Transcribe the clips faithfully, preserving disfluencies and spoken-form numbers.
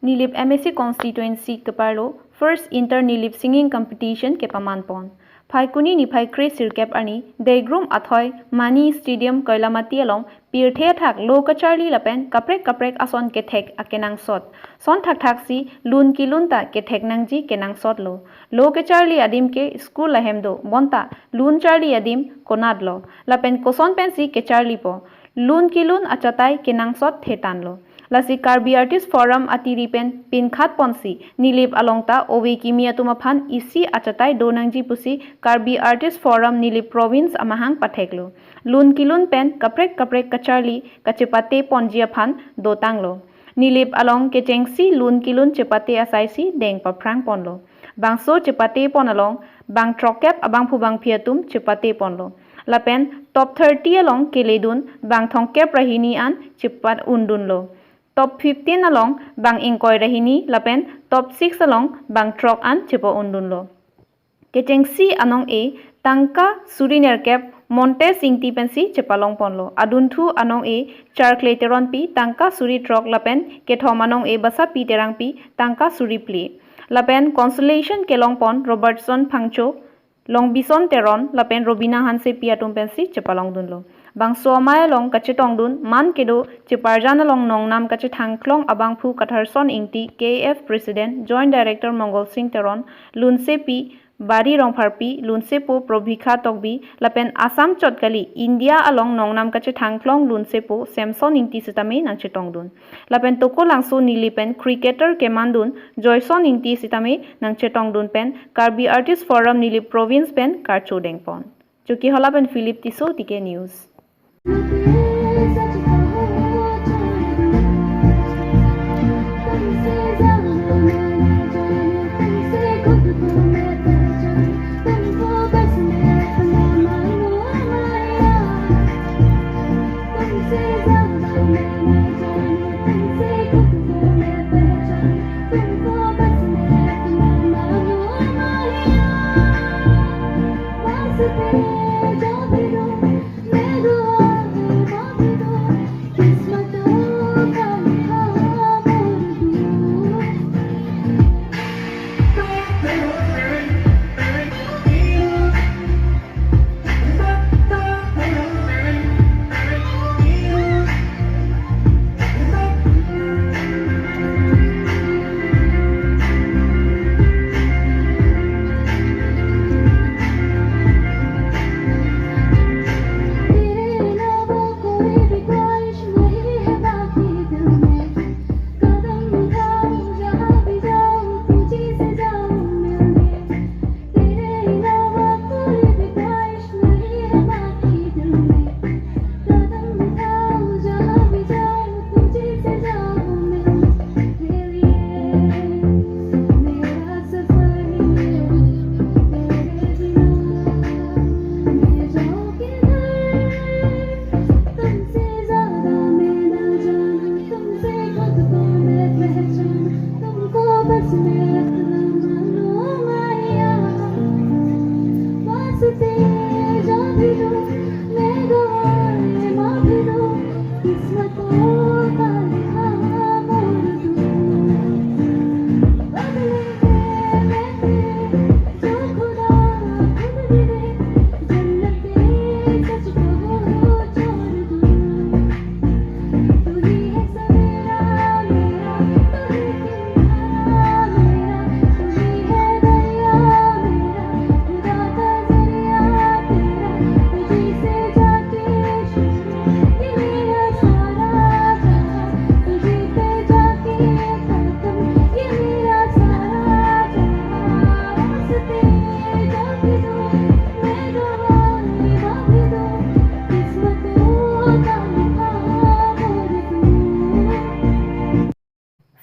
Nilip M A C constituency keparlo first inter Nilip singing competition kepaman pon. Phaikuni niphai kre sirkep arni Degrum athoi Mani Stadium Koilamati along pirthe athak lo kacharli lapen kaprek kaprek ason kethek akenangsot. Son thakthak si lun kelun ta kethek nangji kenangsot lo. Lo kacharli adim ke school ahem do bonta lun charli adim konat lo. Lapen koson pensi kecharli po. Lun kelun achatai kenangsot thetan lo. Lasi Karbi Artist Forum atiri pen pinkhat ponsi Nilip along ta ove kimi atum aphan isi achatai do nangji pusi Karbi Artist Forum Nilip Province amahang patheklo. Lun kelun pen kaprek kaprek kacharli kachepate ponji aphan dotanglo. Nilip along kechengsi lun kelun chepate asai si deng paphrang ponlo. Bangso chepate pon along bang throkkep abangphu bangphi atum chepate ponlo. Lapen top thirty along keledun bang thomkep ra hini an chepa-undunlo. Top fifteen along bang ingkoi ra hini lapen top six along bang throk an chepa-undunlo. Kechengsi anong-e tangka suri nerkep Montes Ingti pensi chepalong ponlo. Adunthu anong-e Charkle Teronpi tangka suri throk lapen kethom anong-e Basapi Terangpi tangka suri phli. Lapen consolation kelong pon Robertson Phangcho, Longbison Teron lapen Robina Hansepi atum pensi chepalongdunlo. Bangso amei along kachetongdun man kedo cheparjan along nongnam kachethangklong abangphu Katharson Ingti, K F President, Joint Director Mongol Sing Teron, Lunsepi Bari Rongpharpi, Lunsepo Probhikha Tokbi lapen Assam chot kali India along nongnam kachethangklong Lunsepo Samson Ingti sitame nangchetongdun. Lapen Tokolangso Nilip pen cricketer kemandun Joyson Ingti sitame nangchetongdun pen Karbi Artist Forum Nilip Province pen karcho dengpon. Chokihola pen Philip Tisso, T K News.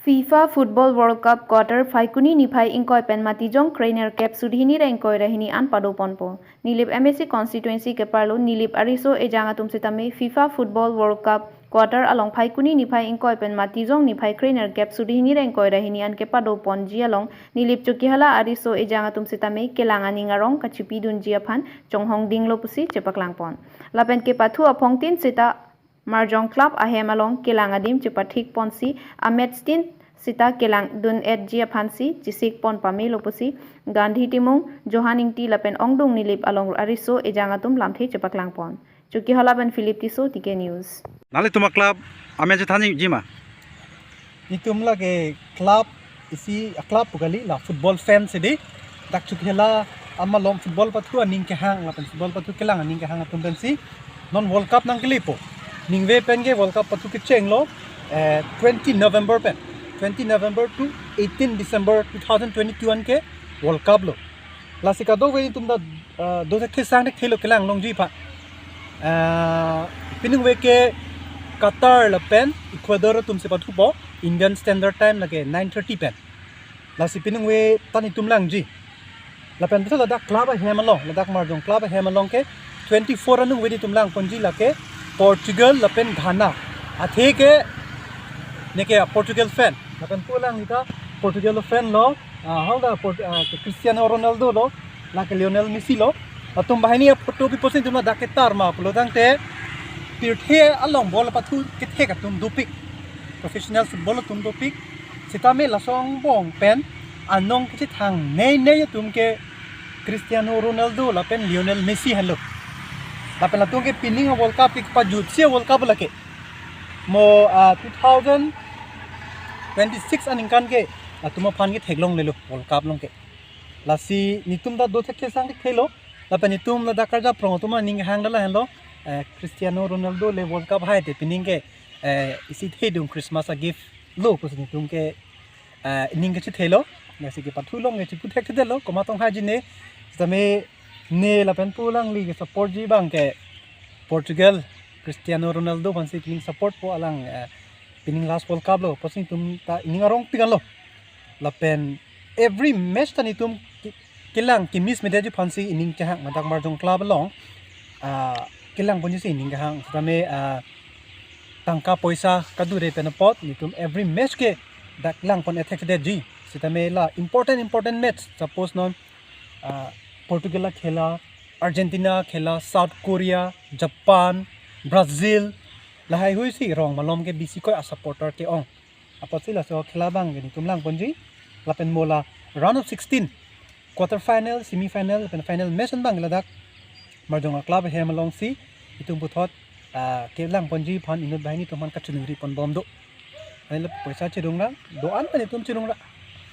FIFA Football World Cup quarter Phaikuni niphai ingkoi pen matijong kre nerkep suri hini ra ingkoi ra hini an padoponpo. Nilip M A C constituency keparlo Nilip ariso ejang atum sitame FIFA Football World Cup quarter along Phaikuni niphai ingkoi pen matijong niphai kre nerkep suri hini ra ingkoi ra hini an kepadoponji along Nilip Chokihola ariso ejang atum sitame kelang aning arong kachipidunji aphan chonghong dinglo pusi chepaklangpon. Lapen kepathu aphongtin seta Marjong Club ahem along kelang adim chepathik ponsi amatch tin sita kelangdun-etji aphansi chesik pon pamelo pusi Gandhi Timung, Johan Ingti lapen Ongdung Nilip along ariso ejang atum lamthe chepaklang pon. Chokihola pen Philip Tisso, T K News. Nanglitum a-club amen chethanji ma? Itum lake club, isi a-club pu kali, la football fan si dei. Dak Chokihola amalom football pathu aning kehang lapen football pathu kelang aning kehang atum pensi non World Cup nangkelepo. Ningve pen ke World Cup pathu kechenglo, eh, twenty November pen. Twenty November to eighteen December two thousand twenty-two an ke World Cup lo. Lasi kadokave itum ta, ah, do thekthe sang thekthelo kelang longji aphan. Ah, piningve ke Qatar lapen Ecuador atum si pathupo, Indian Standard Time lake nine thirty pen. Lasi piningve ta netum langji. Lapen puthot ladak club ahem along, ladak Marjong club ahem along ke twenty-four aningve netum langponji lake Portugal lapen Ghana. Athe ke neke Portugal fan. Lapen pu alanglita Portugal fan lo, ah, hau da Port-, ah, Cristiano Ronaldo lo, lake Lionel Messi lo. Latum banghini a-photo pipo si netum ladak ketar ma pulo tangte pirthe along ball pathu kethek atum dopik. Professional football atum dopik. Sitame laso angbong pen anong kachethang nei nei atum ke Cristiano Ronaldo lapen Lionel Messi henlo. Lapen latum ke pining a-World Cup ke pajutsi a-World Cup lake. Mo, ah, two thousand twenty-six aningkan ke latum aphan ke theklonglelo World Cup along ke. Lasi netum ta do thekthe sang thekthelo. Lapen netum ladak karjap prong atum aning hang dala henlo. Eh, Cristiano Ronaldo le World Cup hai te pining ke, eh, isi thedung Christmas a-gift lo pusi netum ke, eh, ning kachethelo. Lasi kepathu along ke chipu thekthedetlo, komat tong haiji ne. Sitame ne lapen pu alangli ke supportji abang ke Portugal, Cristiano Ronaldo aphansi pining support po alang, eh, pining last World Cup lo, pusi netum ta ining arong pingan lo. Lapen every match ta netum ki-, kelang kemiss medetji aphansi ining kehang, ladak Marjong club along, ah, kelangponji si ining kehang. Sitame, ah, tangka poisa kadure pen apot netum every match ke dak langpon-et thekthedetji. Sitame la important important match, suppose non, ah, Portugal akhela, Argentina akhela, South Korea, Japan, Brazil, lahaihui si rong malom ke bisi koi a-supporter ke-ong. Apotsi laso akhela abang ke netum langponji. Lapen mo la round of sixteen, quarter final, semi final lapen final match an abang ladak Marjong a-club ahem alongsi itum puthot, ah, kelangponji aphan inut banghini atum aphan kachiningri ponbom do. Ani la poisa chirungra, do-an pen itum chirungra.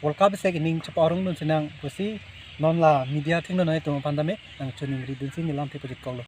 World Cup sek ining chepa-arongdun sinang pusi non la media thengno nai atum aphan tame nangchiningridunsi nelamthe pajut koklo.